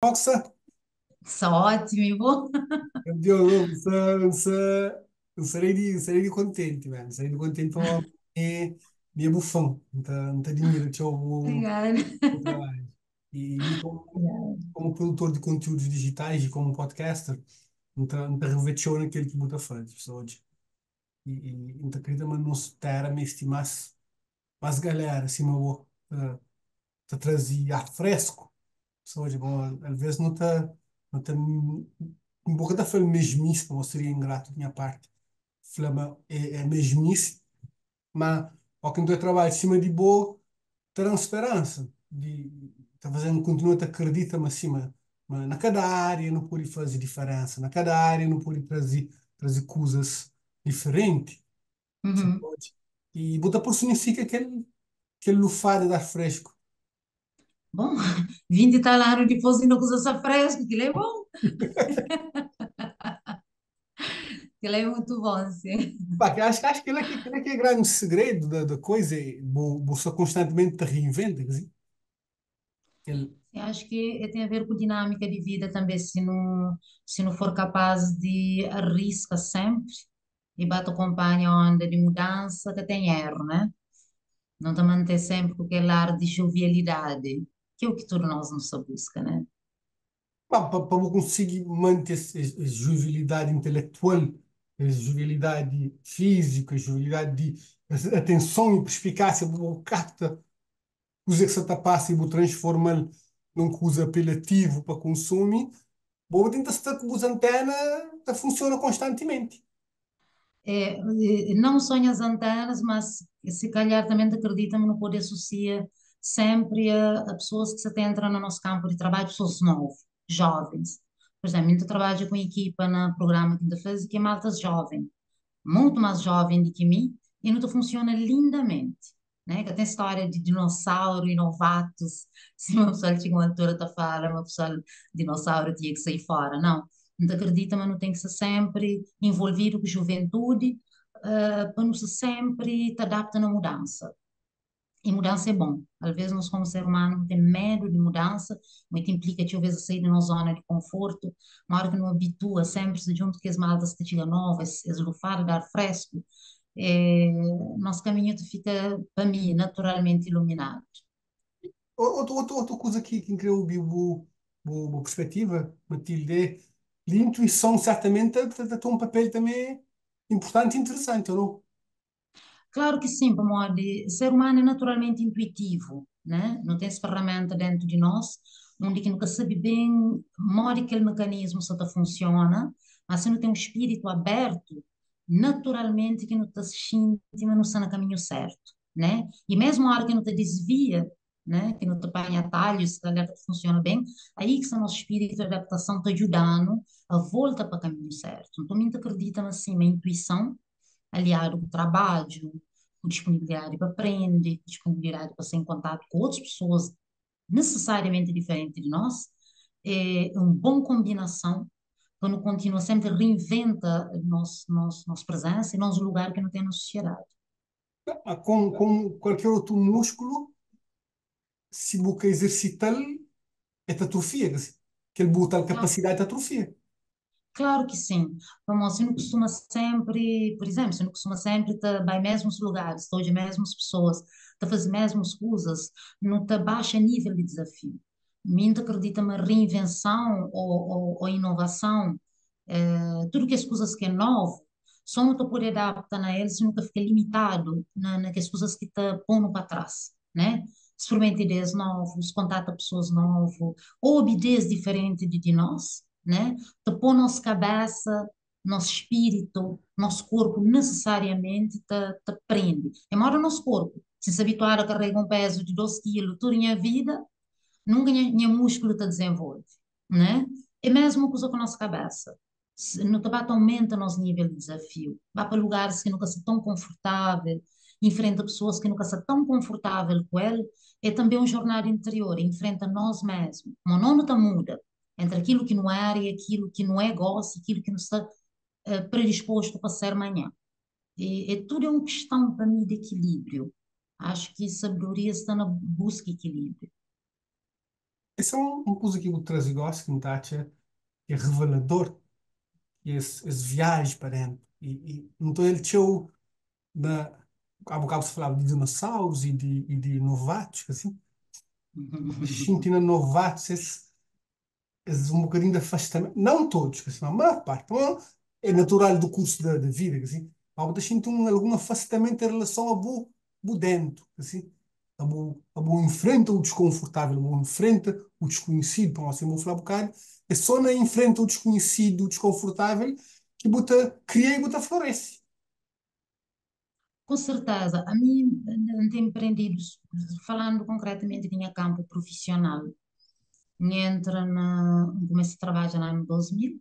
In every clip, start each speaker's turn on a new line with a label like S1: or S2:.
S1: Oxa,
S2: Só ótimo, e bom.
S1: Diogo, não serei de contente, man. Serei de contente para minha bufão. Não te admiro teu o,
S2: Obrigada.
S1: o trabalho. E me como,
S2: Obrigada.
S1: como produtor de conteúdos digitais e como podcaster, não te revejo naquele que buta fã, pessoas. E não te acredita, mas não se terá me estimas, mas galera, assim, eu te trazia ar fresco. Pessoas, bom, às vezes não tá, um pouco da foi mesmice, não seria ingrato da minha parte. Flama é mesmice, mas ao que eu trabalho em cima de boa transferência, de tá fazendo continua te acredita, mas acima, mas na cada área não pode fazer diferença, na cada área não pode trazer coisas diferentes, você
S2: Uhum.
S1: pode. E botar por significa aquele lufada de ar fresco.
S2: Bom, vim de tal ano depois e não usa fresco, que ele é bom, que ele é muito bom, sim.
S1: Pá, que acho que ele é que é grande segredo da coisa, é você constantemente te reinventa, quer dizer, ele,
S2: Eu acho que tem a ver com dinâmica de vida também, se não for capaz de arrisca sempre e bate acompanha a onda de mudança, que tem erro, né? Não te manter sempre com aquele ar de jovialidade, que é o que todos nós nos busca, né?
S1: pá, para conseguir manter essa jovialidade intelectual, a jovialidade física, a jovialidade de atenção e perspicácia, você capta coisa que você tá passa e você transforma num coisa apelativo para consumir, você tenta estar com as antenas, tá funciona constantemente.
S2: É, não só nas antenas, mas se calhar também acredita-me no poder associar sempre a pessoas que se entram no nosso campo de trabalho, pessoas novas, jovens. Por exemplo, eu trabalho com equipa no programa que ainda faz, que é malta jovem muito mais jovem do que mim, e não funciona lindamente. Né? Que tem história de dinossauro e novatos, se uma pessoa tinha uma altura da fala, uma pessoa dinossauro tinha que sair fora. Não, não acredita, mas não tem que ser sempre envolvido com juventude, para não ser sempre te adapta na mudança. E mudança é bom. Às vezes nós, como ser humano, temos medo de mudança, muito implica talvez a sair da nossa zona de conforto, uma hora que não habitua sempre se junto que as maltas que chega novas, esbufar, dar fresco, é, nosso caminho fica, para mim, naturalmente iluminado.
S1: Outra coisa que criou boa perspectiva, Matilde, é de intuição certamente tem um papel também importante e interessante, ou não?
S2: Claro que sim, Pomodi. Ser humano é naturalmente intuitivo, né? Não tem essa ferramenta dentro de nós, onde que nunca sabe bem modo que aquele mecanismo só tá funciona, mas se não tem um espírito aberto, naturalmente que não está sentindo, mas não está no caminho certo, né? E mesmo a hora que não te desvia, né? Que não te apanha atalhos, se calhar funciona bem, aí que está nosso espírito de adaptação te ajudando a volta para o caminho certo. Então, muito acredita assim, na intuição aliado com o trabalho, com disponibilidade para aprender, disponibilidade para ser em contato com outras pessoas necessariamente diferentes de nós, é uma boa combinação quando continua sempre reinventa nossa presença e nosso lugar que não tem na sociedade.
S1: Ah, com qualquer outro músculo, se você exercitar, é atrofia, quer dizer, que ele bota a capacidade de atrofia.
S2: Claro que sim. Vamos, você não costuma sempre, por exemplo, você não costuma sempre estar vai mesmos lugares, estou de mesmas pessoas, tá fazendo mesmas coisas, não te baixa nível de desafio. Muito acredita na reinvenção ou inovação, tudo que as coisas que é novo, só não te pode adaptar a eles, nunca fica limitado na que as coisas que te põem para trás, né? Experimenta ideias novas, contata pessoas novas, ou ideias diferentes de nós, né? Te pôr nossa cabeça, nosso espírito, nosso corpo necessariamente te prende. Embora o nosso corpo, se habituar a carregar um peso de 12 quilos toda a vida, nunca nenhum músculo te desenvolve, né? É mesmo coisa com a nossa cabeça. Se, no tabaco aumenta o nosso nível de desafio. Vai para lugares que nunca são tão confortável, enfrenta pessoas que nunca são tão confortável com ele. É também um jornada interior, enfrenta nós mesmos. Mas não te muda entre aquilo que não era e aquilo que não é gosto, aquilo que não está predisposto para ser amanhã. E, é tudo é uma questão para mim de equilíbrio. Acho que sabedoria está na busca de equilíbrio.
S1: Esse é um kuza ki bu traze gósi ki N ta atxa ki é revelador, ki é es viaji pa déntu. I nton el txeu na. Há bokadu bu sta falaba di dinosaurus i di novatus, ka si? Xinti na novatus es un bocadinho de afastamento, não todos, que assim, a maior parte, então, é natural do curso da vida, que assim, mas bu ta xinti algum afastamento em relação a bu dentro, que assim, a bu enfrenta o desconfortável, bu enfrenta o desconhecido, então, assim, vou falar um bocado, é só na enfrenta o desconhecido, o desconfortável, que bu ta cria e bu ta floresce.
S2: Com certeza, a mim não tem aprendido, falando concretamente de meu campo profissional, entra na, comecei a trabalhar no ano 2000,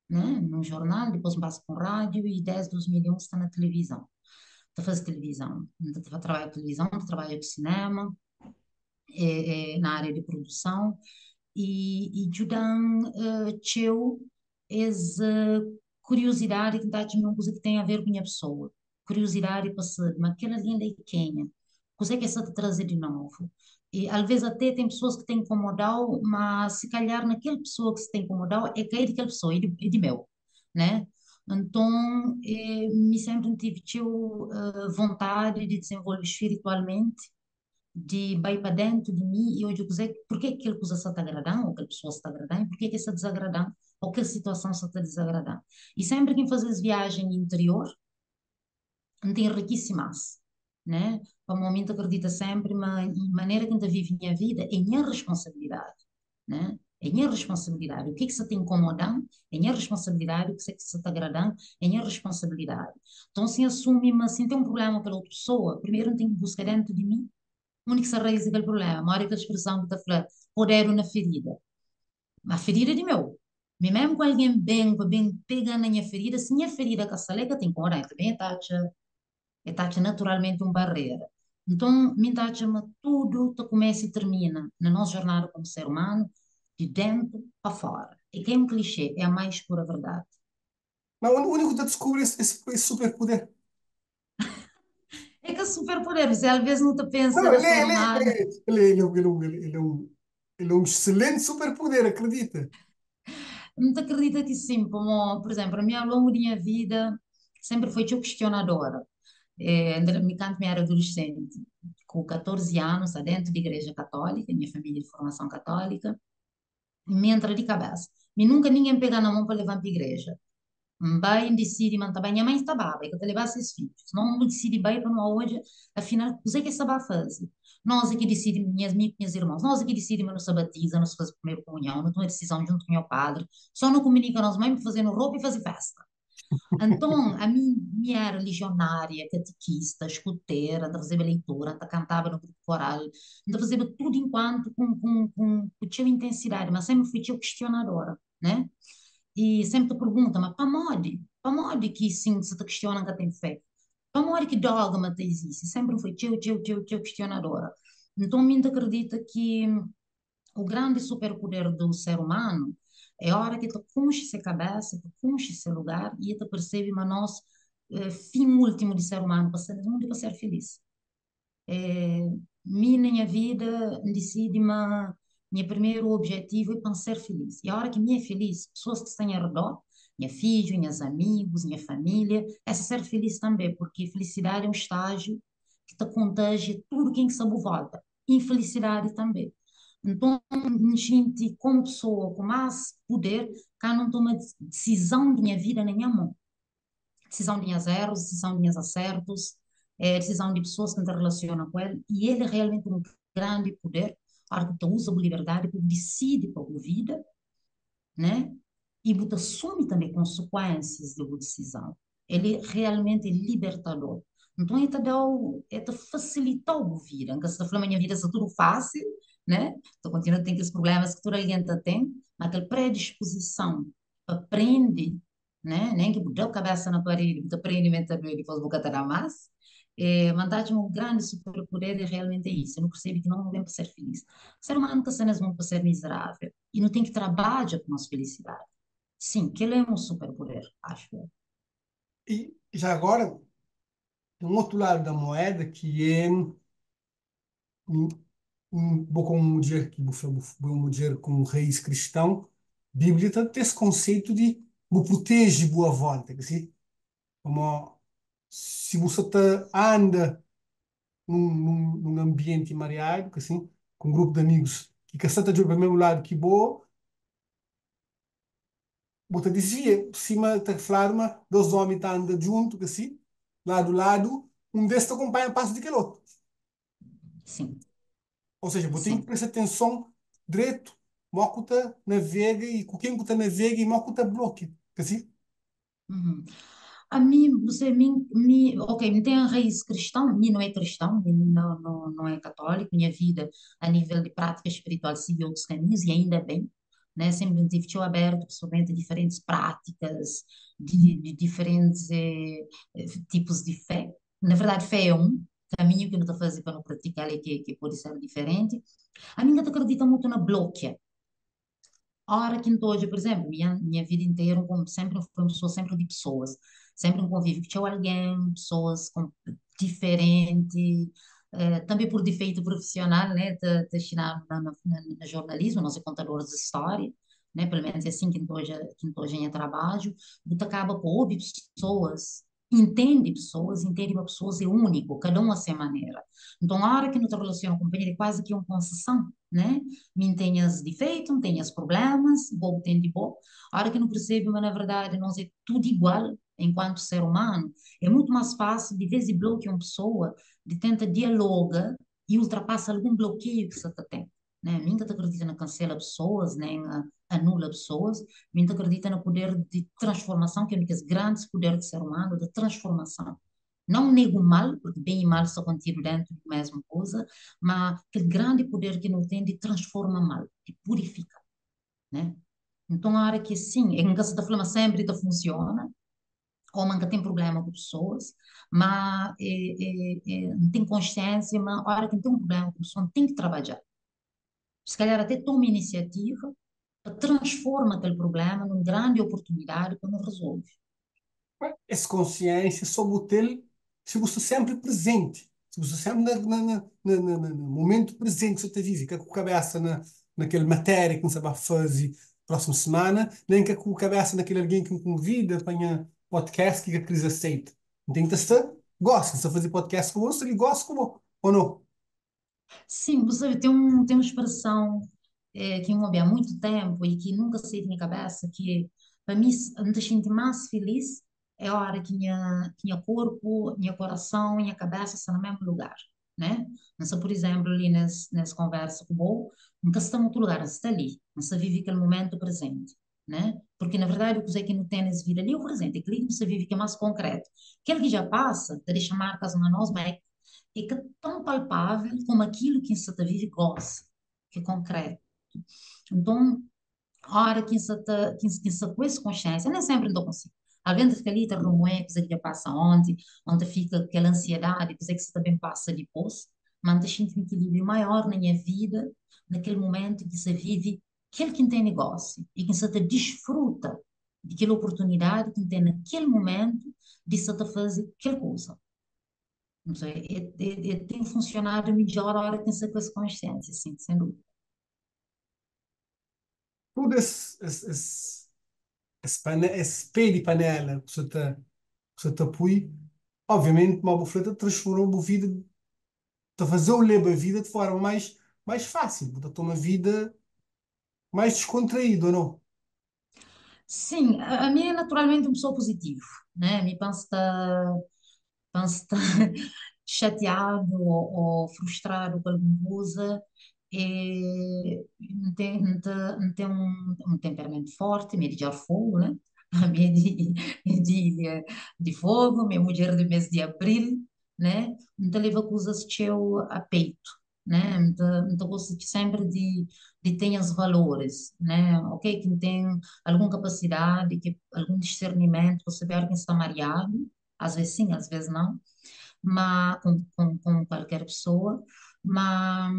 S2: né, num jornal, depois passo para o rádio e desde 2001 está na televisão. Estou a fazer televisão, estou a trabalhar com televisão, estou a trabalhar com cinema, na área de produção e ajudam txeu essa curiosidade que está uma coisa que tem a ver com a pessoa. Curiosidade para saber, mas aquela ali é quem é? Coisa que essa te trazer de novo. E às vezes até tem pessoas que têm incomodado, mas se calhar naquela pessoa que se tem incomodado é cair daquela pessoa, é de meu, né? Então, me sempre tive txeu, vontade de desenvolver espiritualmente, de vai para dentro de mim e hoje eu dizer por que aquela coisa está te agradando, ou aquela pessoa está agradando, por que que está desagradando, ou aquela situação está te desagradando. E sempre que fazes viagem interior, não te enriquece mais, né? Para o momento acredita sempre, mas a maneira que a gente vive minha vida é minha responsabilidade, né? É minha responsabilidade. O que que se te incomodando é minha responsabilidade. O que que se te agradando é minha responsabilidade. Então, se assume, mas se tem um problema com aquela outra pessoa, primeiro eu tenho que buscar dentro de mim onde que se raiz aquele problema. A hora que a expressão que está falando, poder na ferida. A ferida é de meu. Me mesmo com alguém bem, bem pegando na minha ferida, se minha ferida com a saleca tem incomodar, também é taxa naturalmente uma barreira. Então, me taxa tudo que começa e termina na nossa jornada como ser humano, de dentro para fora. E que é um clichê, é a mais pura verdade.
S1: Mas o único que descobre esse superpoder.
S2: É que é superpoder, você às vezes não te pensa
S1: Não,
S2: na
S1: ele é,
S2: ser
S1: ele
S2: humano.
S1: é, ele é, ele é, ele é um excelente superpoder, acredita?
S2: Não te acredita que sim, como, por exemplo, a minha, ao longo da minha vida sempre foi tipo questionadora. Me canto, me era adolescente, com 14 anos, dentro da igreja católica, minha família de formação católica, me entra de cabeça. Me nunca ninguém pega na mão para levar para a igreja. Vai decide manter bem, minha mãe estava, que te levar seus filhos. Não decide bem para não hoje, afinal, o que é que essa vai fazer? Nós aqui decidimos, minhas irmãos, nós aqui decidimos, não se batiza, não se faz primeira comunhão, não toma decisão junto com o meu padre, só não comunica nós mãe fazendo roupa e fazer festa. Então, a mim, minha era legionária, catequista, escuteira, andava fazendo leitura, andava cantava no grupo coral, andava fazendo tudo enquanto com tinha intensidade, mas sempre fui tio questionadora, né? E sempre te pergunta, mas para mode que sim, se te questiona que tem fé? Para mode que dogma te existe? Sempre fui tio, tio, tio, tio questionadora. Então, me acredita que o grande superpoder do ser humano é a hora que tu conche a cabeça, tu conche esse lugar e tu percebe, mas nós, fim último de ser humano, para ser mundo para ser feliz. Eh, minha vida decide, mas meu primeiro objetivo é para ser feliz. E a hora que me é feliz, pessoas que estão ao redor, minha filho, meus amigos, minha família, é ser feliz também, porque felicidade é um estágio que te contagia tudo quem que sabe volta. Infelicidade também. Então, me sinto como pessoa com mais poder, cá não toma decisão de minha vida na minha mão. Decisão de minhas erros, decisão de meus acertos, decisão de pessoas que me relacionam com ele, e ele é realmente um grande poder, a que tu usa a liberdade, porque decide para a vida, né? E você assume também consequências da decisão. Ele realmente é libertador. Então, ele te dá o, ele te facilita a vida. Porque se tu fala, minha vida é tudo fácil, né? Então, continua tendo aqueles problemas que toda a gente tem, mas aquela predisposição aprende, né? Nem que botar a cabeça na parede, você aprende mentalmente, depois você te dá mais. É, mandar um grande superpoder é realmente isso. Eu não percebo que não vem para ser feliz. O ser humano nunca se nasce para ser miserável. E não tem que trabalhar para nossa felicidade. Sim, que ele é um superpoder, acho eu.
S1: E já agora, tem um outro lado da moeda que é Un bo komu mudjer ki bu fla bu é un mudjer ku raiz kristão, Bíblia ta ten es konseitu di bu proteje bu a volta, ka si? Pamó si bu sa ta anda num ambienti mariadu, ka si? Ku un grupu di amigus ki ka sa ta djobe pa mesmu ladu ki bo, bu ta disvia, sima ta fladu ma dos omi ta anda djuntu, ka si? Ladu ladu, un des ta kunpanha pasu di kel otu.
S2: Sim.
S1: Ou seja, bu ten ki presta atenson dretu mo ku ta navega i ku ken ku ta navega i mo ku ta blokia, ka si?
S2: Uhum. A mim, você, mim, mi, ok, me tem a raiz cristã, mim não é cristão, mim não, não, não é católico, minha vida a nível de prática espiritual sigue outros caminhos e ainda bem, né? Sempre tive teu aberto, pessoalmente, a diferentes práticas, de diferentes tipos de fé. Na verdade, fé é um caminho que não está fazendo para não praticar e que pode ser diferente. A mim não acredita muito na bloqueia. A hora que hoje, por exemplo, minha vida inteira, como sempre fui uma pessoa sempre de pessoas, sempre um convívio com alguém, pessoas com, diferente, também por defeito profissional, né, de ensinar na jornalismo, nós é contadores de história, né, pelo menos é assim que hoje em trabalho, você acaba por ouvir pessoas, entende pessoas, entende uma pessoa é único, cada um a sua maneira. Então, a hora que não te relaciona com o companheiro, é quase que uma concessão, né? Mim tem as defeitos, não tem as problemas, bom tem de bom. A hora que não percebe, mas na verdade nós é tudo igual enquanto ser humano, é muito mais fácil de vez de bloquear uma pessoa, de tenta dialoga e ultrapassa algum bloqueio que você tem, né? Mim que acredita na cancela pessoas, nem anula pessoas, mim que acredita no poder de transformação, que é um dos grandes poderes do ser humano, de transformação. Não nego o mal, porque bem e mal são contidos dentro da mesma coisa, mas aquele grande poder que não tem de transforma mal, de purifica, né? Então, a hora que sim, é que essa flama sempre tá funciona, ou nunca tem problema com pessoas, mas não tem consciência, mas a hora que não tem um problema com pessoas, não tem que trabalhar. Se calhar até toma iniciativa para transforma aquele problema numa grande oportunidade para não resolve.
S1: Essa consciência sobre o ter, se você sempre presente, se você sempre no momento presente que você está vive, que com a cabeça naquela matéria que você vai fazer próxima semana, nem que com a cabeça naquele alguém que me convida para podcast que a Cris aceita. Tem que estar, gosta, se fazer podcast com você, ele gosta com você, ou não?
S2: Sim, você tem uma expressão que eu ouvi há muito tempo e que nunca saí da minha cabeça, que para mim, me deixa mais feliz é a hora que minha corpo, minha coração, minha cabeça estão no mesmo lugar, né? Mas, por exemplo, ali nessa conversa com o nunca está em outro lugar, está ali, não se vive aquele momento presente, né? Porque, na verdade, o que é que não tem nessa vida ali é o presente, aquele que você vive que é mais concreto. Aquele que já passa, te deixa marcas na nós, mas é que é tão palpável como aquilo que você vive e gosta, que é concreto. Então, a hora que você tá, que você com essa consciência, nem sempre não consigo. Às vezes fica ali, tá remoendo, coisa que já passa ontem, onde fica aquela ansiedade, coisa que você também passa depois, mas deixa um equilíbrio maior na minha vida, naquele momento que você vive aquele que tem negócio e que você te desfruta daquela oportunidade que tem naquele momento de você te fazer aquela coisa. Não sei, tem funcionado melhor a hora que você com essa consciência, sim, sem dúvida.
S1: Tudo esse pé de panela que você tá, que você tá põe, obviamente, uma bufleta transformou a vida, tá fazer o leba a vida de forma mais fácil, tá ter uma vida mais descontraída, ou não?
S2: Sim, a mim é naturalmente uma pessoa positiva, né? Me penso tá, penso tá chateado ou frustrado com alguma coisa, e não tem, não tem, não tem um temperamento forte, meio de fogo, né? A minha de fogo, minha mulher do mês de abril, né? Então leva coisas teu a peito, né? Então gosto de sempre de ter os valores, né? Ok, quem tem alguma capacidade, que, algum discernimento, você saber quem está mareado, às vezes sim, às vezes não, mas com qualquer pessoa, mas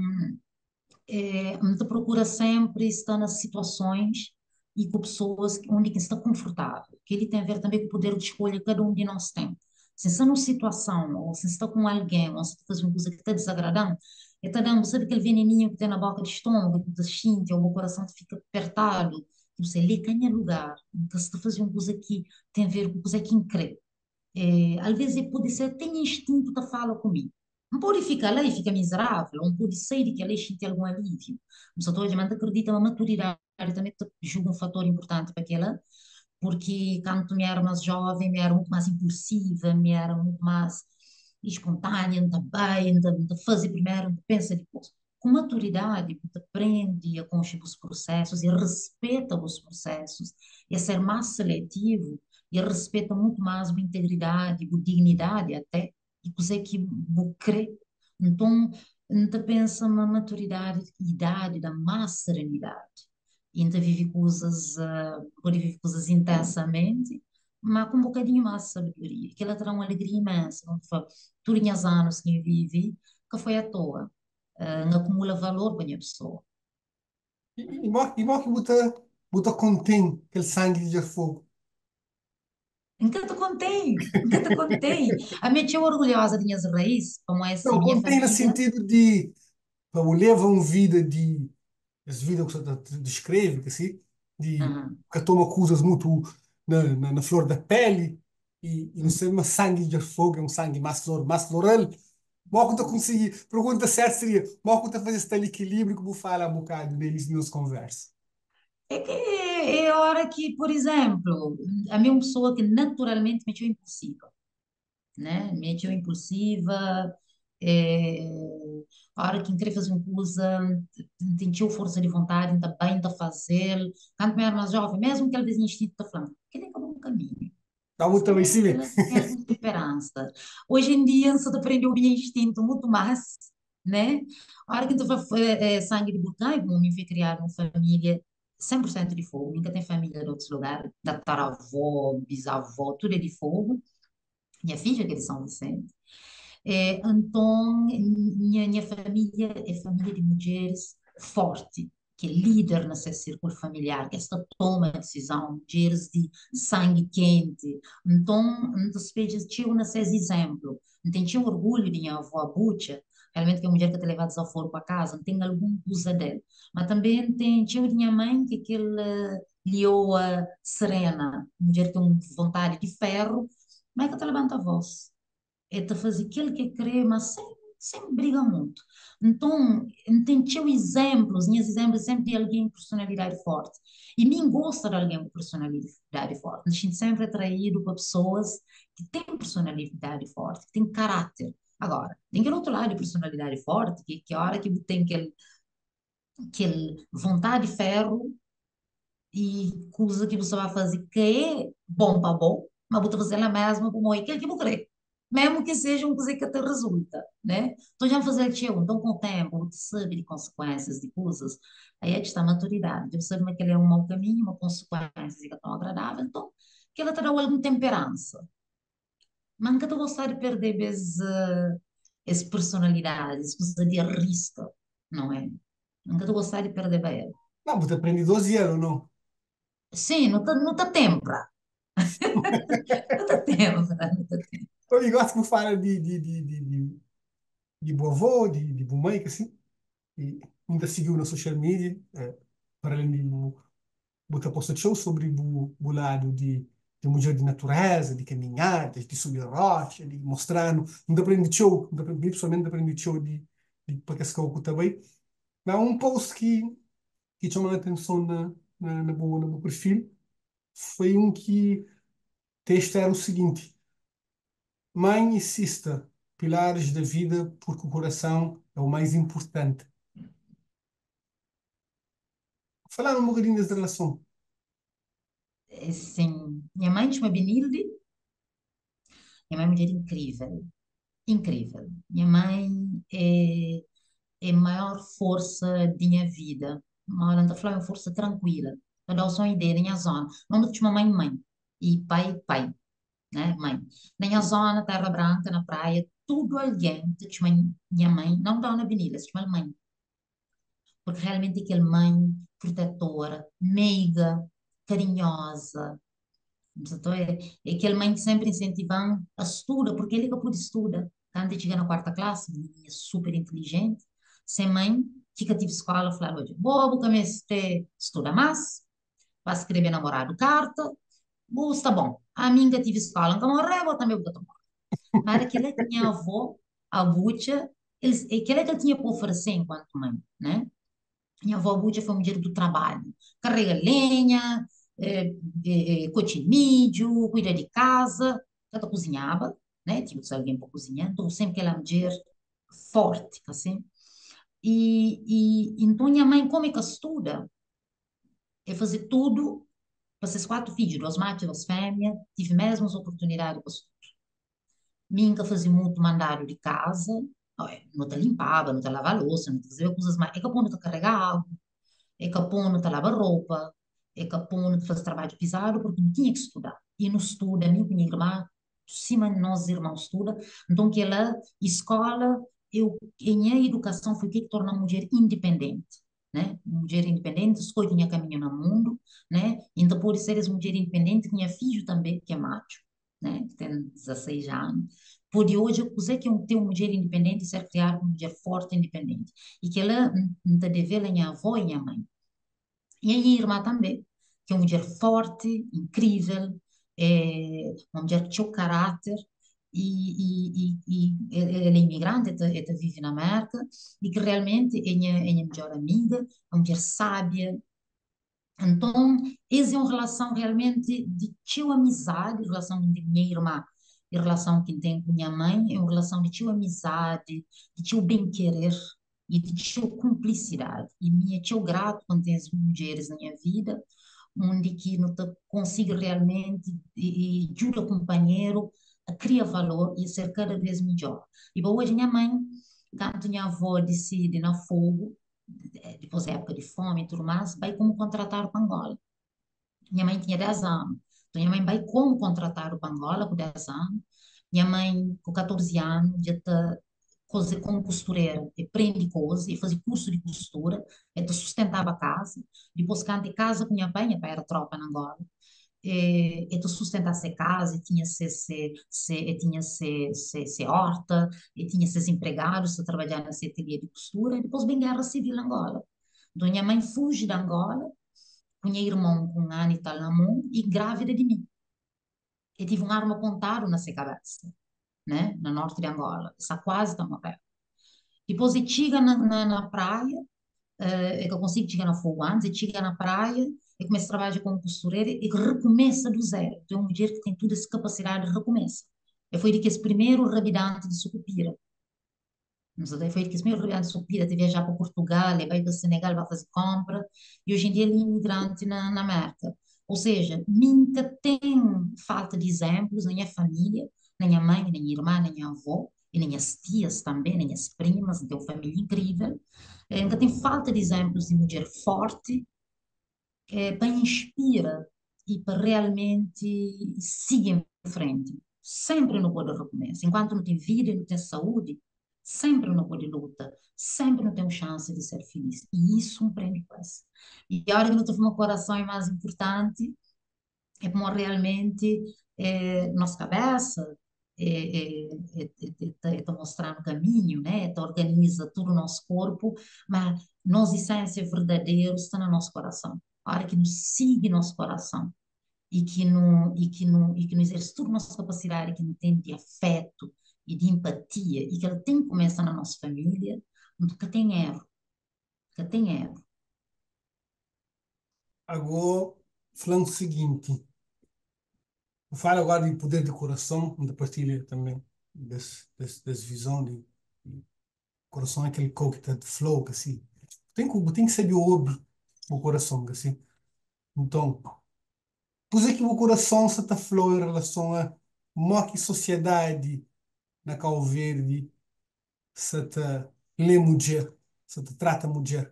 S2: então procura sempre estar nas situações e com pessoas onde que está confortável, que ele tem a ver também com o poder de escolha que cada um de nós tem. Se está numa situação, ou se está com alguém, ou se está fazendo uma coisa que está desagradando, E ta da-m, bu sabe kel veneninhu ki ten na boka di stómagu ki bu ta xinti ô bu korason ta fika pertadu, ki bu sta li ka nha lugar, N ka sta faze un kuza ki ten ver ku kuza ki N kre. Alvês é pode ser até nha instintu ta fala ku mi. N pode fika la i fika mizerável, ô N pode sai di kel-la i xinti algun alíviu. N sta ta odja ma N ta kridita ma maturidadi tanbê ta juga un fator inportanti pa kel-la, purki kantu mi éra más jóven mi éra mutu más inpulsiva, mi éra mutu más espontânea, N ta bai, N ta faze primeru, N ta pensa dipôs. Ku maturidadi, bu ta prende a konxe bus prusésus i rispeta bus prusésus, i a ser más seletivu i a rispeta mutu más bu integridadi, bu dignidadi até, i kuzê ki bu krê. Nton, N ta pensa ma maturidadi, idadi da más serenidadi i N ta vive kuzas, pode vive kuzas intensamenti, má ku un bokadinhu más sabedoria. Kel-la ta da un alegria imensa, N ta fla, tudu nhas anus ki N vive ka foi atoa. N akumula valor pa nha pesoa.
S1: I mo ki bu ta kontén kel sangi di Djarfogo?
S2: N ka ta kontén, N ka ta kontén. Ami é txeu orgulhoza di nhas raís, pamodi é
S1: Não,
S2: si, minha
S1: kontén na
S2: família.
S1: sintidu di pa bu leva un vida di es vida ku sa ta deskreve, ka si, di ka toma kuzas mutu na flor da peli i nu sabe ma sangi di Djarfogo é un sangi más flor, más floral. Mo ku ta konsigi, pergunta sertu seria, mo ku ta faze es tal ekilíbriu ku bu fala abokadu na inísiu di nos konversa?
S2: É que é hora que, por exemplo, a mim é uma pessoa que naturalmente me é impulsiva, né? Me é impulsiva, é, a hora que querer fazer uma coisa, tem força de vontade, está bem, está fazer. Quando eu era mais jovem, mesmo que às vezes instinto está falando, que nem acabou um caminho.
S1: Dá
S2: Se
S1: muito também,
S2: calhar
S1: sim,
S2: aquela tem alguma esperança. Hoje em dia, só aprendeu o meu instinto muito mais, né? A hora que tu vai sangue de botão, como me fui criar uma família 100% de fogo, nunca tem família de outros lugares, da taravó, bisavó, tudo é de fogo. Minha filha, que é de São Vicente. Então, minha família é família de mulheres forte, que é líder nesse círculo familiar, que esta toma decisão, mulheres de sangue quente. Então, tinha nesse exemplo. Então, tinha orgulho de minha avó Bucha, realmente que é uma mulher que te leva desaforo para casa, não tem algum coisa dela. Mas também tem, tinha de minha mãe, que é aquele leoa serena, mulher com vontade de ferro, mas que te levanta a voz é te fazer aquilo que quer, mas sem briga muito. Então, tem teu exemplos, minhas exemplos sempre de alguém com personalidade forte. E mim gosta de alguém com personalidade forte. Me sinto sempre atraído para pessoas que têm personalidade forte, que têm caráter. Agora, tem aquele outro lado de personalidade forte, que a hora que tem aquele vontade de ferro, e coisa que você vai fazer que é bom para bom, mas você fazer ela mesma como é aquilo que você quer. Mesmo que seja uma coisa que até resulta, né? Então já fazer teu, então com o tempo, você sabe de consequências de coisas, aí é que está a maturidade. Você sabe que ele é um mau caminho, uma consequência que é tão agradável, então que ela te dá alguma temperança. Mas nunca te gostar de perder essa personalidade, essa coisa de risco, não é? Nunca te gostar de perder para ela.
S1: Não, você aprende 12 anos, não?
S2: Sim, não te tempra. Não te tempra, não te tempra.
S1: Eu gosto que fala de boa avó, de boa mãe, que assim, e ainda seguiu na social media, para além de botar posta show sobre o lado de mulher de natureza, de caminhadas, de subir rocha, de mostrando, não aprende show, não aprendi, pessoalmente aprendi show de para que se também. Mas um post que chamou a atenção na meu perfil foi um que texto era o seguinte: Mãe e sister, pilares da vida, porque o coração é o mais importante. Falar um bocadinho dessa relação.
S2: Sim, minha mãe chama Benilde, minha mãe é uma mulher incrível, incrível. Minha mãe é a maior força da minha vida. Uma hora falou, é uma força tranquila. Eu dou só uma ideia da minha zona. Não me chama mãe, mãe. E pai, pai, né? Mãe. Na minha zona, Terra Branca, na praia, tudo alguém te chama minha mãe, não Dona Benilde, se chama mãe. Porque realmente aquele mãe protetora, meiga, carinhosa. Então, é aquele mãe que sempre incentivando a estuda, porque ele que pôde estuda. Quando chega na quarta classe, menina super inteligente, Se mãe, ki ka tive skola, falaba, odja, bo bu ka meste studa más, ba skrebe namoradu karta, bu sta bon. Ami N ka tive skola, N ka morre, bo tanbe bu ka ta morre. Ma era kela ki nha avó, a Butxa, el, é kela ki el tinha pa oferese enkuantu mãe, né? Nha avó Butxa foi mudjer do trabalhu, karrega lenha, kotxi midju, kuida di kaza, ka ta kuzinhaba, né? Tinha otus algen pa kuzinha, nton senpri kela mudjer forti, asin. E nton nha mãe, komu e ka studa, e faze tudu pa ses 4 fidju, 2 matxu, 2 fémia, tive mesmus oportunidadi pa studa. Mi N ka faze mutu mandadu di kaza, nu ta linpaba, nu ta lava losa, nu ta fazeba kuzas, ma e ka pô-nu ta karega agu, e ka pô-nu ta laba ropa, e ka pô-nu ta faze trabadju pizadu, purki nu tinha ki studa. I nu studa, mi ku nha irma, sima nos irmon studa. Nton kela, i skola, eu, e nha idukason foi ke ki torna-m mudjer indipendenti, né? Mudjer indipendenti, skodje nha kaminhu na mundu, né? I N ta pode ser es mudjer indipendenti ku nha fidju tanbe, ki é matxu, né? Ki ten 16 anu, pode odja kuzê ki é ter un mudjer indipendenti i ser kriadu ku un mudjer forti i indipendenti. I kela N ta deve-l a nha avó i nha mãe. I a nha irma tanbe, ki é un mudjer forti, inkrível, é un mudjer ku txeu karáter i el é imigranti, el ta vive na Mérka i ki realmenti é nha é nha midjór amiga, é un mudjer sábia. Nton, es é un relason realmenti di txeu amizadi, relason di nha irma i relason ki N ten ku nha mãe é un relason di txeu amizadi, di txeu ben-kerer i di txeu kunplisidadi. I mi é txeu gratu pa N ten es mudjeris na nha vida, undi ki nu ta konsigi realmenti djuda kunpanheru a kria valor i a ser kada vez midjór. I pa odja nha mãe, kantu nha avó disidi na Fogu, dipôs époka di fómi i tudu más, bai komu kontratadu pa Angola. Nha mãe tinha 10 anu. Nton, nha mãe bai komu kontratadu pa Angola ku 10 anu. Nha mãe, ku 14 anu, dja ta koze komu kusturera. E prende koze, e faze kursu di kustura, e ta sustentaba kaza. Dipôs, kantu e kaza ku nha pai, nha pai era trópa na Angola, e ta sustentá se kaza, e tinha se se se e tinha se se se horta, e tinha ses empregadus ta trabadjá na se atelie di kustura. Dipôs ben Guerra Civil na Angola. Nton, nha mãe fuji di Angola ku nha irmon ku un anu i tal na mon i grávida di mi. E tive un arma pontadu na se kabésa, né, na norti di Angola. E sta kuazi ta moreba. Dipôs e txiga na na na praia, e ka konsigi txiga na Fogu antis, e txiga na praia, e kumesa trabadja komu kusturera, e rekumesa du zeru. Nton, é un mudjer ki ten tudu es kapasidadi di rekumesa. E foi di kes primeru rabidanti di Sukupira. Foi di kes primeru rabidanti di Sukupira, te viaja pa Purtugal, e bai pa Senegal ba faze konpra, i oji en dia el é imigranti na na Merka. Ou seja, mi N ka ten falta di izénplus na nha família, na nha mãe, na nha irma, na nha avó, i na nhas tias tanbe, na nhas primas, N ten un família inkrível. N ka ten falta di izénplus di mudjer fórti pa inspira i pa realmenti sigi en frenti. Sénpri nu pode rekumesa. Enkuantu nu ten vida i nu ten saúdi, sénpri nu pode luta, sénpri nu ten un xansi di ser filís. I isu N prende ku es. I óra ki nu ta fla ma korason é más inpurtanti, é pamodi realmenti nos kabésa é ta mostra-nu kaminhu, né? É ta organiza tudu nos korpu, ma nos isénsia verdaderu sta na nos korason. Óra ki nu sigi nos korason i ki nu i ki nu i ki nu izerse tudu nos kapasidadi ki nu ten di afetu i di empatia, i ki el ten ki kumesa na nos família, nton ka ten eru, ka ten eru.
S1: Agó, fla-m siginti, bu fala agora di puder di kurason, N ta partilha tanbe des vizon di kurason é kel kau ki ta flow kasi. Bu ten ki sabe obi bu kurason kasi. Nton, kuze ki bu kurason sa ta fla-u en relason a mo ki sosiedadi na Kau Verdi sa ta lé mudjer, sa ta trata mudjer?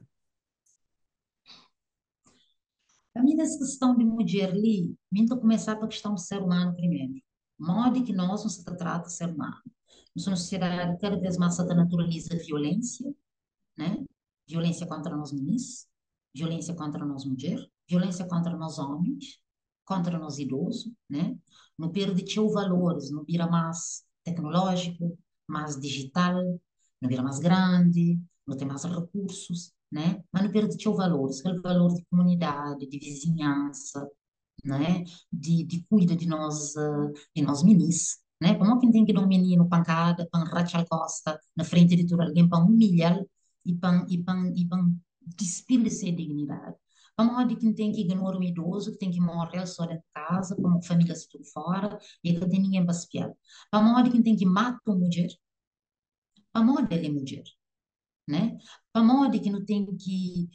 S2: Pa mi, nes kistãu di mudjer li, mi N ta kumesá pa kistãu di ser umanu primeru. Modi ki nos nu sa ta trata ser umanu? Nu sta na sosiedadi kada vez más sa ta naturaliza violénsia, né? Violénsia kontra nos minis, violénsia kontra nos mudjer, violénsia kontra nos ómis, kontra nos idozu, né? Nu perde txeu valoris, nu bira más teknolójiku, más dijital, nu bira más grandi. Nu ten más recursos, né? Mas nu perde txeu valores, aquele valor de comunidade, de vizinhança, né? De cuida de nós meninos, né? Como que tem que dar um menino pancada, para rachar a costa na frente de todo alguém, para humilhar e para despir sua dignidade? Para de quem tem que ignorar o idoso, que tem que morrer só dentro de casa, para uma família se tudo fora, e que não tem ninguém para espiar. Para de quem tem que matar uma mulher, para dele mulher, né? Para modo que não tem que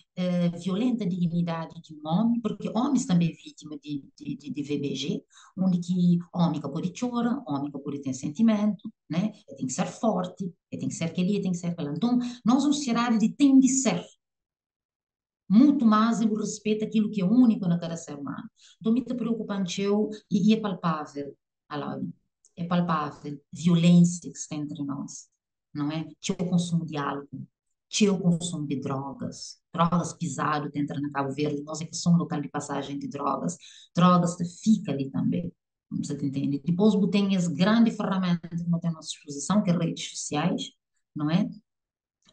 S2: violenta a dignidade de um homem, porque homens também é vítima de VBG, onde que homem que pode chorar, homem que pode ter sentimento, né? Ele tem que ser forte, ele tem que ser aquele, ele tem que ser aquele. Então, nós, uma sociedade de tem de ser, muito mais o respeito àquilo que é único na cada ser humano. Então, muito preocupante eu, e é palpável, Aloy, é palpável, violência que está entre nós, não é? Tinha o consumo de álcool, tinha o consumo de drogas, drogas pisado dentro na Cabo Verde, nós é que somos um local de passagem de drogas, drogas fica ali também, você entende? Depois tem as grandes ferramentas que nós temos à nossa disposição, que é redes sociais, não é?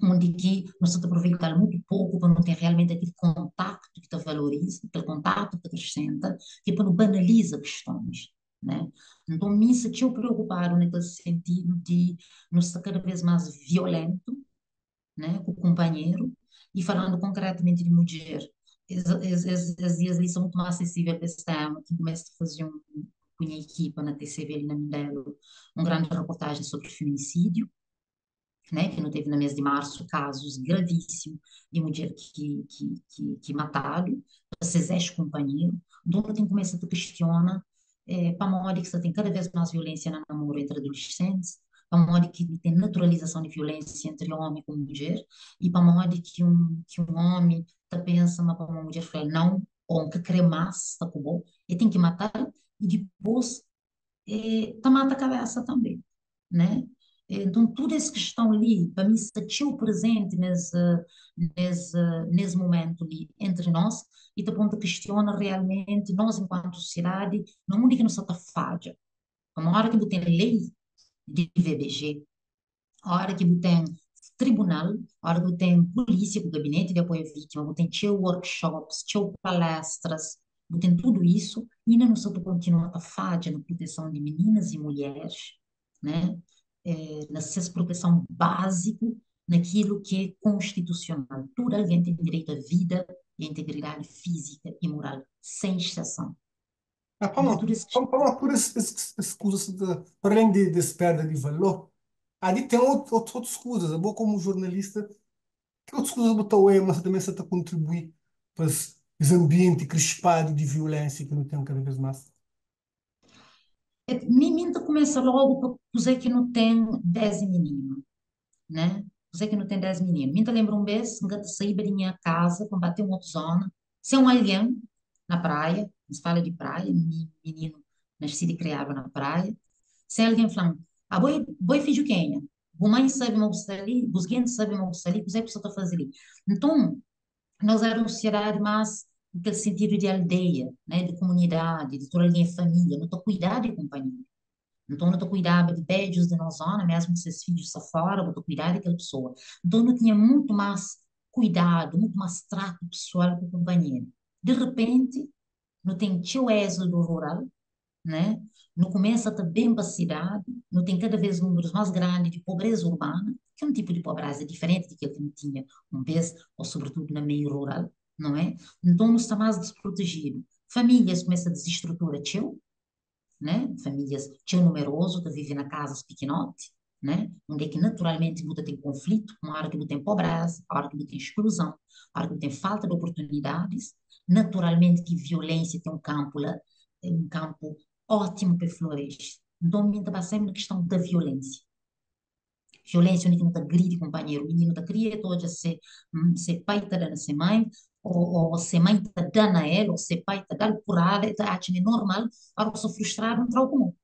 S2: Onde que nós estamos aproveitando muito pouco para não ter realmente aquele contacto que te valoriza, aquele contacto que te acrescenta, que para não banaliza questões, né? Então, me sentiu preocupado naquele sentido de não estar cada vez mais violento, né, com o companheiro, e falando concretamente de mulher. As dias ali são muito mais sensíveis para esse tema, que começa a fazer com a minha equipa na TCV ali na Mindelo, uma grande reportagem sobre feminicídio, né, que não teve no mês de março casos gravíssimos de mulher que mataram, seus ex-companheiro. Então, tem começa a questionar, para modo que você tem cada vez mais violência no namoro entre adolescentes, para modo que tem naturalização de violência entre homem e mulher, e para modo que um homem tá pensando para uma mulher falar não, ou que quer mais, tá bom, e tem que matar, e depois tá mata a cabeça também, né? Então, toda essa questão ali, para mim, se o presente nesse momento ali entre nós, e te ponto questiona realmente nós, enquanto sociedade, não é que não está falha. Uma hora que você tem lei de VBG, a hora que você tem tribunal, a hora que você tem polícia com o gabinete de apoio à vítima, você tem teu workshops, teu palestras, você tem tudo isso, e ainda não se continua a falha na proteção de meninas e mulheres, né? Na sua proteção básica, naquilo que é constitucional. Toda alguém tem direito à vida e à integridade física e moral, sem exceção.
S1: Ah,
S2: Então, tudo isso
S1: Vamos por esse coisa de, para além desse perda de valor, ali tem outras coisas. Eu vou como jornalista, que outras coisas botou aí, mas também se está a contribuir para esse ambiente crispado de violência que não tem cada vez mais.
S2: Mim começa logo por dizer que não tem 10 meninos, né? Dizer que não tem 10 meninos. Mim te lembro um vez, nunca saí da minha casa, combater uma outra zona, sem um alguém na praia, se fala de praia, menino nascido e criado na praia, sem alguém falando, ah, boi filho quem é? Boa mãe sabe o que está ali, busquem sabe o que está ali, o que é que você está fazendo ali. Então, nós éramos sociedade mais naquele sentido de aldeia, né? De comunidade, de toda a minha família, não estou cuidado de companhia. Então, não estou cuidando de prédios de nossa zona, mesmo se esses filhos estão fora, vou cuidar daquela pessoa. Então, não tinha muito mais cuidado, muito mais trato pessoal com o companheiro. De repente, não tem teu êxodo rural, né? Não começa a bem para a cidade, não tem cada vez números mais grandes de pobreza urbana, que é um tipo de pobreza diferente daquele que não tinha um vez, ou sobretudo na meio rural, não é? Então, não está mais desprotegido. Famílias começam a desestrutura teu, né? Famílias teu numeroso, que vivem na casas pequenote, né? Onde é que naturalmente muda tem conflito, uma hora que não tem pobreza, uma hora que não tem exclusão, uma hora que não tem falta de oportunidades, naturalmente que violência tem um campo lá, é um campo ótimo para florescer. Então, me está sempre na questão da violência. Violência onde não está grite companheiro, o menino está criando, hoje se pai está dando se mãe, ou se mãe está dando a ela, ou se pai está dando por ela, está achando normal, agora eu sou frustrado, não troco comum.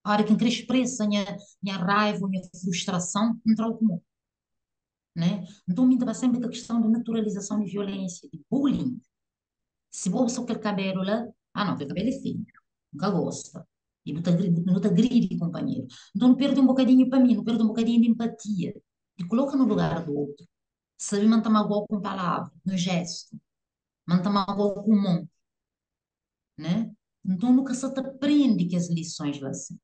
S2: A hora que cresce expressa minha raiva, minha frustração, não troco comum. Né? Então, me está sempre a questão de naturalização de violência, de bullying. Se vou só aquele cabelo lá, ah não, aquele cabelo é feio, nunca gosta. E não te gride, companheiro. Então, não perde um bocadinho para mim, não perde um bocadinho de empatia. Di koloka no lugar do outro. Sabe ma N ta magoa ku un palavra, ku un jestu, ma N ta magoa ku mon, né? Nton nu ka sa ta prende kes lisons la sin.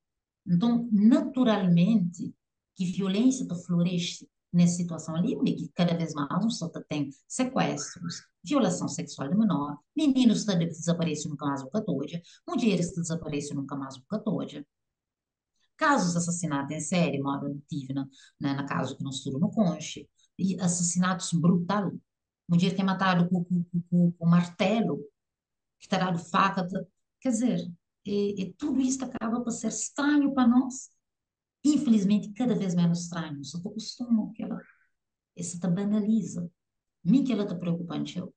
S2: Nton, naturalmenti ki violénsia ta floresce nes situason li, undi ki kada vez más nu sa ta ten sekuestrus, violason seksual di menor, mininus ta dizaparese nunka más bu ka ta odja, mudjeris ta dizaparese nunka más bu ka ta odja. Kazus di asasinatu en série, moda nu tive na kazu ki nos tudu nu konxe, i asasinatus brutal, mudjer ki é matadu ku martelu, ki ta dadu faka, ta, quer dizer, e tudu istu akaba pa ser stranhu pa nos, infelizmenti kada vez menus stranhu, sa ta kustuma ku kela, e sa ta banaliza, mi kela ta preokupan txeu.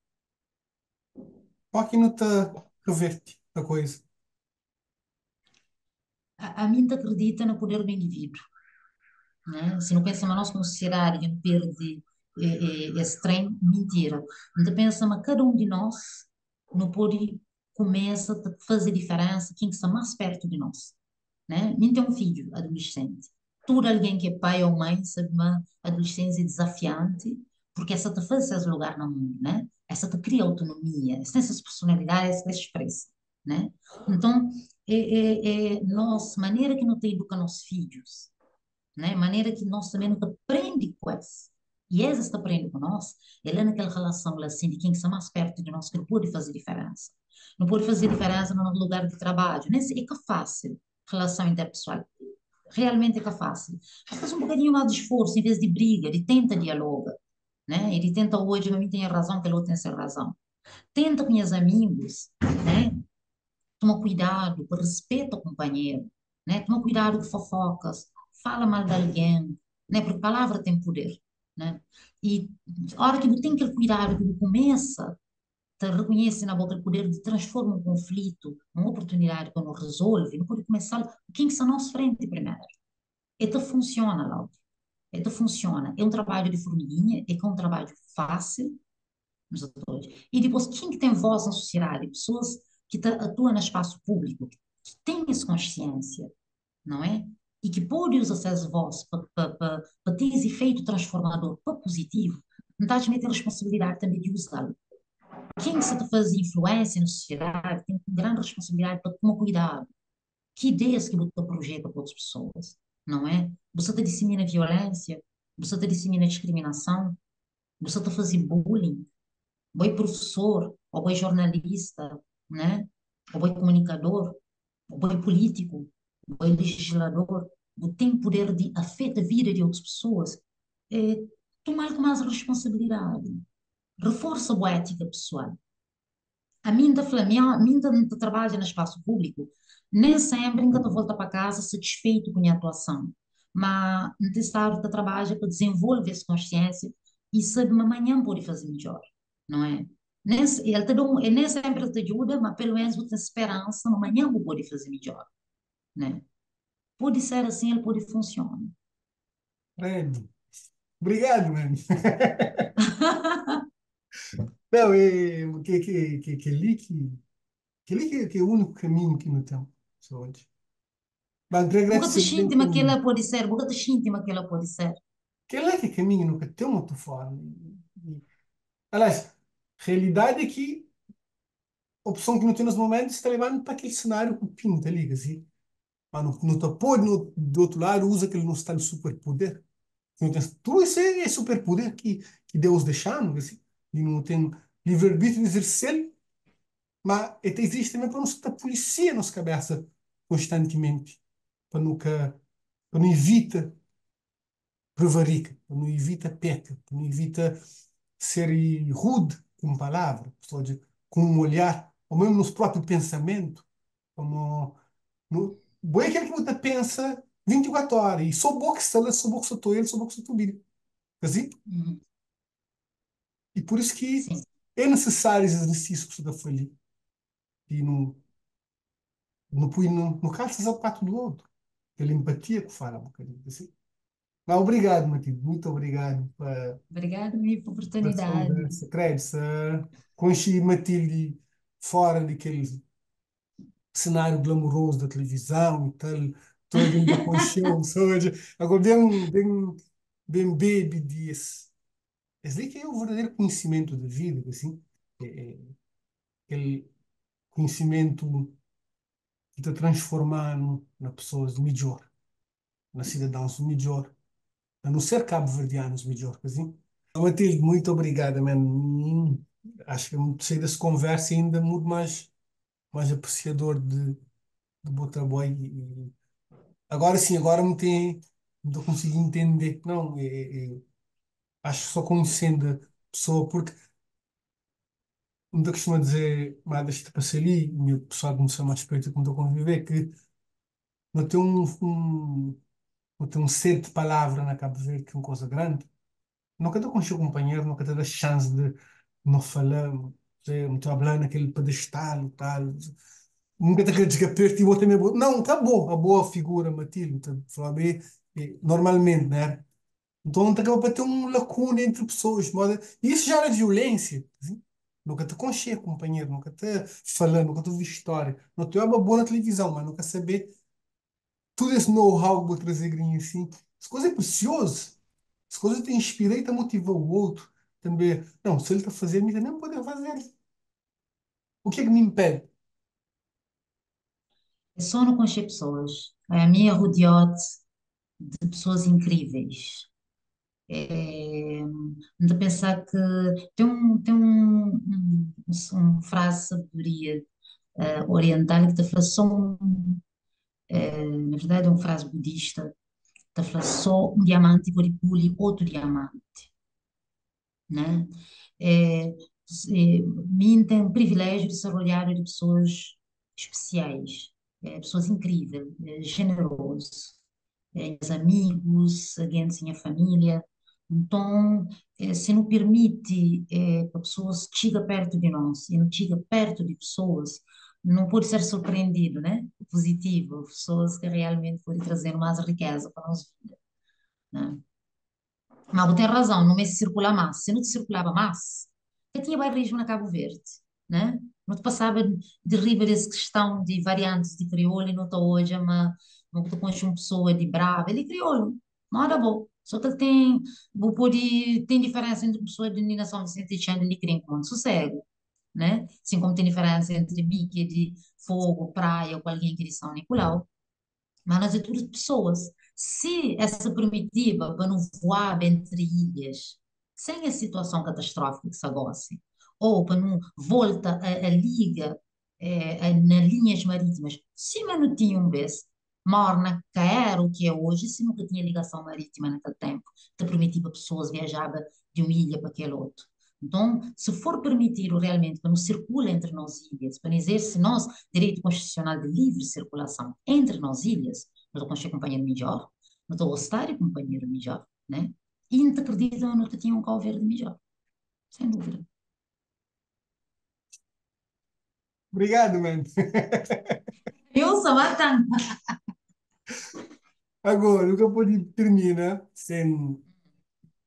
S1: Pó ki nu ta reverte a koisa?
S2: Ami N ta akredita na puder di indivídu, né? Si nu pensa ma nos komu sosiedadi dja nu perde es tren, mintira. N ta pensa ma kada un di nos nu pode kumesa ta faze diferensa ken ki sta más pertu di nos, né? Mi N ten un fidju adolesenti. Tudu algen ki é pai ô mãi sabe ma adolesênsia é dezafianti purki es sa ta faze ses lugar na mundu, né? Es sa ta kria autonomia, es ten ses personalidadi, es krê spresa. Né? Nton, é nos manera ki nu ta iduka nos fidjus, né? Manera ki nos tanbê nu ta prende ku es, i es ta prende ku nos, é la na kel relason la sin di ken ki sta más pértu di nos ki nu pode faze diferénsa. Nu pode faze diferénsa na nos lugar di trabadju. Nen é ka fásil relason interpesoal, realmenti é ka fásil. Mas faze un bokadinhu más di sforsu, envês di briga, di tenta dialoga, né? I di tenta odja ma mi ten razon, kel otu ten se razon. Tenta ku nhas amigus, né? Toma kuidadu pa rispeta kunpanheru, né? Toma kuidadu ku fofokas, fala mal di algen, né? Porque palavra ten puder, né? I ora ki bu ten kel kuidadu ki bu kumesa ta rekonhese na bo kel puder di transforma un konflitu nun oportunidadi pa nu rezolve, nu pode kumesal ku ken ki sta nos frenti primeru. E ta funsiona, Laudio. E ta funsiona. É un trabadju di furmiginha, é ka un trabadju fásil, nos atores. E dipôs, ken ki ten vós na sosiedadi? Pesoas ki ta atua na spasu públiku, ki ten es konsiénsia, não é? E ki pode uza ses vós pa ten es ifeitu transformador pa puzitivu, N ta atxa ma el ten responsabilidadi tanbê di uza-l. Ken ki sa ta faze influénsia na sosiedadi ten un grandi responsabilidadi pa toma kuidadu ki ideias ki bu ta projeta pa otus pesoas, não é? Bu sa ta disimina violénsia, bu sa ta disimina diskriminason, bu sa ta faze bullying, bo é profesor, ô bo é jornalista, né? Ô bo é komunikador, ô bo é polítiku, bo é legislador, bu ten puder di afeta vida di otus pesoas, é, toma-l ku más responsabilidadi, reforsa bu étika pesoal. Ami N ta fla, mi mi N ta trabadja na spasu públiku, nen sénpri N ka ta volta pa kaza satisfeitu ku nha atuason, má N ten stadu ta trabadja pa dizenvolve es konsiénsia i sabe ma manhan N pode faze midjór, não é? Nen el ta da un, nen sénpri el ta djuda, má peloménus bu ten speransa ma manhan bu pode faze midjór, né? Pode ser asin, el pode funsiona.
S1: Credo. Obrigado, mano. Não, é que ali que ali que é o único caminho que não tem saúde. Mas queria
S2: Bu ka ta
S1: agradecer
S2: xinti ma kel-la pode ser, bu ka ta xinti ma kel-la pode ser.
S1: Kel-la que é caminho, nunca tem outra forma. Aliás, realidade é que a opção que não tem nos momentos está levando para aquele cenário que pinta ali, assim. Mas não tá pode, no, do outro lado, usa aquele nosso tal superpoder. Não tem, tudo isso é superpoder que Deus deixa-nos, assim. E não tem livre-arbítrio de exercer, mas existe também para nós ter polícia na nossa cabeça constantemente, para nunca, para não evita prevarica, para não evita peca, para não evita ser rude com palavra, seja, com um olhar, ou mesmo nosso próprio pensamento, como no, bom é aquele que você pensa 24 horas, e só bom que está lá, só bom que sou ele, só bom que sou tu Assim? E por isso que é necessário esse exercício que você está ali. E não põe no calça sapato do outro. Aquela empatia que fala um bocadinho. Assim? Mas obrigado, Matilde. Muito obrigado
S2: pela Obrigado, minha oportunidade.
S1: conversa. Credo, conheci Matilde fora daquele cenário glamouroso da televisão e tal. Toda a gente conheceu, sabe? Agora, bem, bem, Ben bebe di es. Es li ki é o verdadeiro conhecimento da vida, assim, é kel conhecimento ki ta transforma-nu na pessoas midjor, na cidadãos midjor, na nu ser cabo-verdianos midjor, assim. Matilde, muito obrigada, man. Acho que saí dessa conversa ainda muito mais apreciador de bom trabalho e agora sim, agora me tem, me consigo entender. Não, acho que só conhecendo a pessoa, porque não te costumo dizer, mas deixa-te passar ali, e o pessoal começou mais perto como estou a conviver, que não tem não tem um set de palavra na Cabo Verde, que é uma coisa grande. Nunca estou com o seu companheiro, nunca te dá chance de não falar, não estou a falar naquele pedestal e tal. Nunca te queres desgaper, e também não, tá boa, a boa figura, Matilde, tá falar bem, normalmente, né? Então acaba para ter uma lacuna entre pessoas, moda, e isso gera violência. Assim? Nunca te conchei, companheiro, nunca te falando, nunca te ouvi história. Não te uma boa na televisão, mas nunca saber tudo esse know-how que vou trazer grinho assim. Essa coisa é precioso. Essa coisa te inspira e te motiva o outro também. Não, se ele está fazendo, eu também pode fazer. O que é que me impede?
S2: É só não conhecer pessoas. É a minha rodeote de pessoas incríveis. É, de pensar que tem um frase de sabedoria oriental que te fala só um, na verdade é uma frase budista, te fala só um diamante pode polir outro diamante, né? É, mim tem o privilégio de ser rodeada de pessoas especiais, pessoas incríveis, generosas, meus amigos, alguém minha família. Então, se não permite que a pessoa chegue perto de nós e não chega perto de pessoas, não pode ser surpreendido, né? Positivo, pessoas que realmente podem trazer mais riqueza para nós vida, né? Mas você tem razão, não me circula mais. Se não te circulava mais, eu tinha bairrismo na Cabo Verde, né? Não te passava de riba dessa questão de variantes de crioulo e não estou hoje, mas não estou com uma pessoa de brava, ele é crioulo, não era bom. Só que ele tem, vou pôr tem diferença entre pessoa de Nina São Vicente e Xande de Crim, sossego, né? Assim como tem diferença entre mim que é de Fogo, Praia, ou com alguém que é de São Nicolau. Mas nós é tudo pessoas. Se essa primitiva para não voar entre ilhas, sem a situação catastrófica que se agosse, ou para não volta a liga nas linhas marítimas, se mas não tinha um vez, morna, que era o que é hoje, se nunca tinha ligação marítima naquele tempo, te permitia para pessoas viajar de uma ilha para aquele outro. Então, se for permitido realmente para não circula entre nós ilhas, para não exercer nós direito constitucional de livre circulação entre nós ilhas, não estou com companheiro melhor, não estou a gostar de companheiro melhor, né? E não te acreditam no que tinha um Cabo Verde melhor, sem dúvida.
S1: Obrigado, man.
S2: Eu sou a tanta.
S1: Agora, nunca pode terminar sem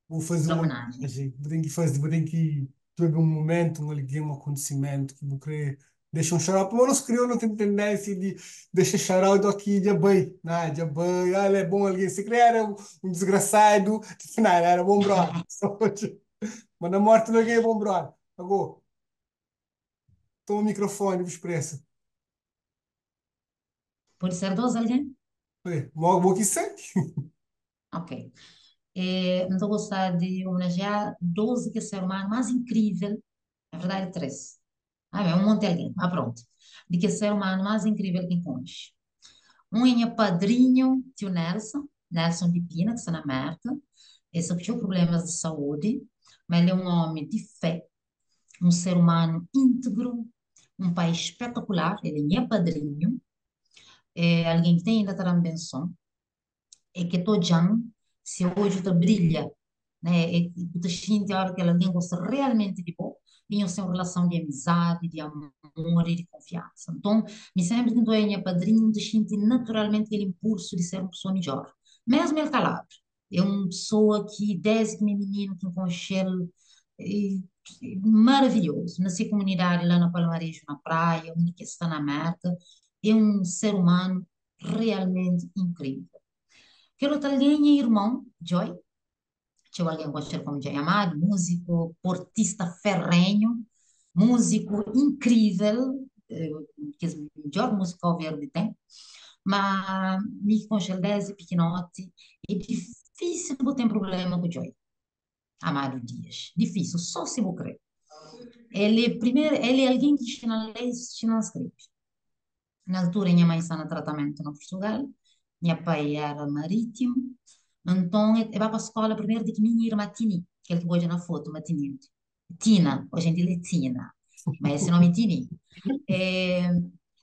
S1: vou fazer uma
S2: Homenagem.
S1: homenagem. Vou ter que fazer, vou ter que ter um momento, uma alegria, um acontecimento que vou querer deixar um shout-out. Mas o nosso crioulo não tem tendência de deixar shout-out aqui de bem, não, de bem, ah, ele é bom alguém. Se criar era um desgraçado, não, ele era bom brother. Mas na morte de alguém é bom brother. Agora, toma o microfone, vos expressa.
S2: Pode ser dois alguém?
S1: Oi, logo que sei.
S2: Ok. Não estou a gostar de homenagear 12 que é ser humano mais incrível, na verdade, 13. Ah, é um monte de alguém, ah, pronto. De que ser humano mais incrível que encontro. Um é padrinho, tio Nelson, Nelson de Pina, que está na América. Esse tinha problemas de saúde, mas ele é um homem de fé, um ser humano íntegro, um pai espetacular, ele é meu padrinho, é alguém que tem ainda terá benção, é que tô jam, se hoje te brilha, né? É que tu te sente a hora que alguém gosta realmente de bom, e eu uma relação de amizade, de amor e de confiança. Então, me sempre que tu é meu padrinho, te sente naturalmente aquele impulso de ser uma pessoa melhor, mesmo ele calado. É uma pessoa que, desde que me menino, que me e, e maravilhoso. Nessa comunidade lá na Palmarejo, na praia, onde que está na América, é um ser humano realmente incrível. Quero também irmão, Joy, Txeu algen konxe-l komu Joy Amado, múziku portista ferrenhu, múziku inkrível, kes midjór múziku Kau Verdi ten. Ma mi ki konxe-l désdi pikinoti, é difísil bu ten prubléma ku Joy Amado Dias. Difísil, só si bu krê. El é primeru, el é algen ki inxina-m lé i inxina-m skrebe. Na altura, nha mãe sta na tratamentu na Portugal, nha pai éra marítimu, nton e ba pa skóla primeru di ki mi nha irma Tini, kel ki bu odja na fotu, ma Tinilde, Tina, oji en dia el é Tina, ma se nómi é Tini. E,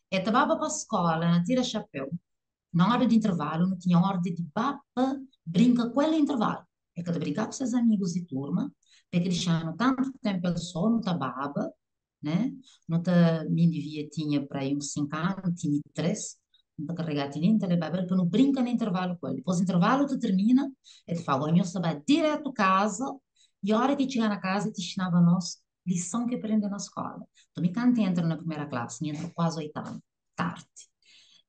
S2: e ta baba pa skóla na tira xapéu, na óra di intervalu, nu tinha órdi di ba pa brinka ku el na intervalu. E ka ta brinka ku ses amigus di turma, pa e ka dixa-nu tantu ténpu el sô, nu ta baba, né? Nu ta, mi divia tinha para aí uns 5 anu, tinha 3, nu ta karregá tini, nu ta lebaba el pa nu brinka na intervalu ku el. Dipôs intervalu ta termina, el ta flaba, nhos ta ba diretu kaza, i óra ki txiga na kaza, el ta inxinaba nos lison ki el prende na skóla. Nton, mi kantu N entra na primera klasi, N entra kuazi 8 anu tardi.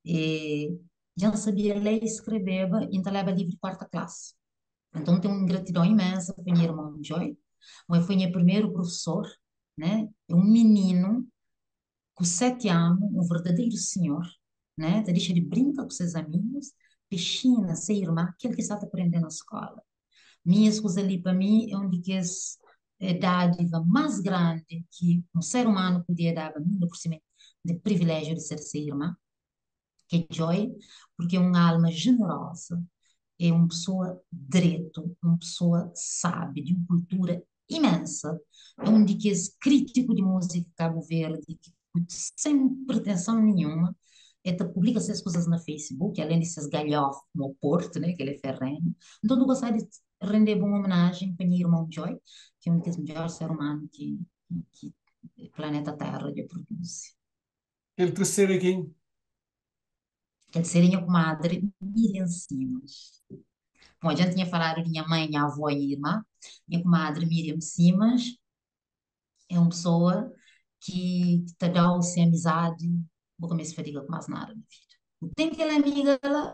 S2: E dja N sabia lé i skrebeba i N ta leba livru di kuarta klasi. Nton, N ten un gratidon imensa pa nha irmon Joy. El foi nha primeru profesor, né? É un mininu ku 7 anu, un verdaderu sinhor, né? Ta dixa di brinka ku ses amigus pa inxina se irma kel ki sta ta prende na skóla. Mi, es kuza li pa mi é un di kes dádiva más grandi ki un ser umanu podia daba mi, inda pur sima di priviléjiu di ser se irma, ki é Joy, porque é un alma jeneroza, é un pesoa dretu, un pesoa sábi, di un kultura imensa, é un di kes krítiku di múzika Kabu Verdi ki sen pretenson nenhuma, el ta publika ses kuzas na Facebook, alén di ses galhofa como Porto, né, ki el é ferrenhu. Nton, nu gostaba di rendeba un omenajen pa nha irmon Joy, ki é un di kes midjór ser umanu ki planeta Terra dja produzi.
S1: Kel terseru é ken?
S2: Kel terseru é nha kumadri Miriam Simas. Bom, dja N tinha faladu di nha mãe, nha avó i nha irmã. Nha kumadri Miriam Simas é un pesoa ki ta da-u se amizadi, bu ka meste fadiga ku más nada na vida. Bu ten kel amiga la,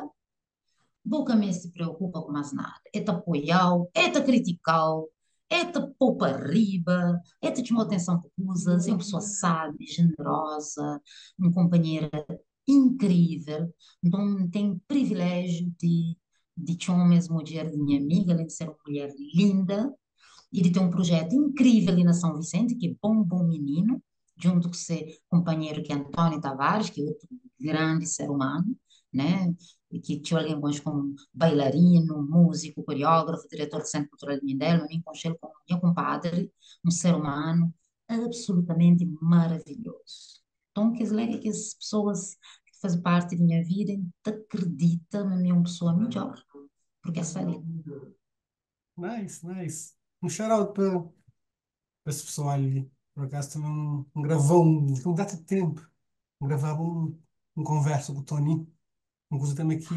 S2: Bu ka meste preokupa ku más nada. El ta apoia-u, el ta kritika-u, el ta pô-u pa riba, el ta txoma-u atenson pa kuzas. É un pesoa sábi, jeneroza, un konpanhera inkrível. Nton, N ten priviléjiu di di txoma es mudjer di nha amiga, alén di ser un mulher linda i di ten un prujétu inkrível li na São Vicente, ki é Bom Bom Mininu. Djuntu ku se kunpanheru ki é António Tavares, ki é otu grandi ser umanu, né, ki txeu algen konxe komu bailarinu, múziku, koreógrafu, diretor di Sentru Kultural di Mindelo, ma mi N konxe-l komu nha kunpadri, un ser umanu absolutamenti maravilhozu. Nton, kes la é kes pesoas ki ta faze parti di nha vida i N ta kridita ma mi é un pesoa midjór purki es sta li.
S1: Nice, nice. Un shout out pa esse pessoal ali. Por acaso também um gravou um data de tempo, gravava um conversa com o Tony, uma coisa também que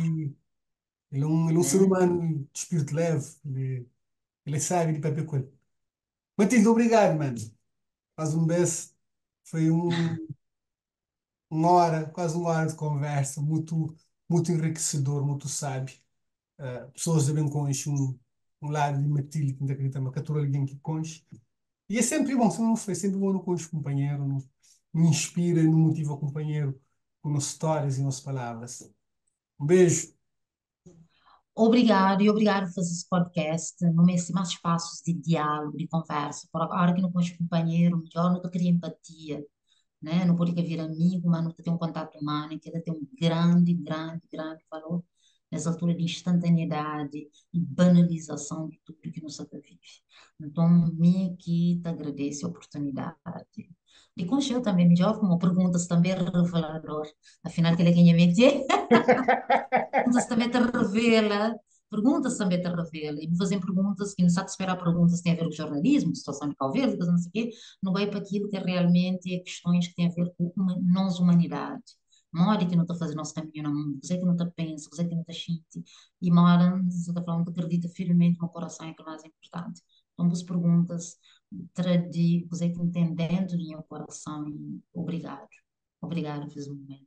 S1: ele é um ser humano de espírito leve, ele é sábio de papel com ele. Matilde, obrigado, mano. Faz um beijo. Foi uma hora, quase uma hora de conversa, muito, muito enriquecedor, muito sábio. Pessoas devem conhecer um lado de Matilde que não acredita, mas captura alguém que conhece. E é sempre bom, se não foi, é sempre bom não conhecer companheiro, não, não inspira e não motiva o companheiro com nossas histórias e nossas palavras. Um beijo.
S2: Obrigado e obrigado por fazer esse podcast. Não me mais espaços de diálogo, de conversa. Por a hora que não conheço companheiro, melhor nunca cria empatia, né? Não pode vir amigo, mas nunca tem um contato humano, que ela tem um grande, grande, grande valor nessa altura de instantaneidade e banalização de tudo que nos vive. Então, mim aqui te agradeço a oportunidade. E conheceu também melhor, como perguntas também revelador. Afinal, que ele é quem me Perguntas também te revela, perguntas também te revela. E me fazem perguntas que não sabe esperar perguntas que têm a ver com jornalismo, situação de Cabo Verde, coisa não sei o quê, não vai para aquilo que é realmente é questões que têm a ver com uma, nós humanidade. Mora que não está fazendo nosso caminho no mundo, você que não está pensa, você que não está sente, e mora, você está falando que acredita firmemente no coração é que é o mais importante. Então, as perguntas, tradi, você que entendendo do meu coração, e obrigado. Obrigado por esse momento.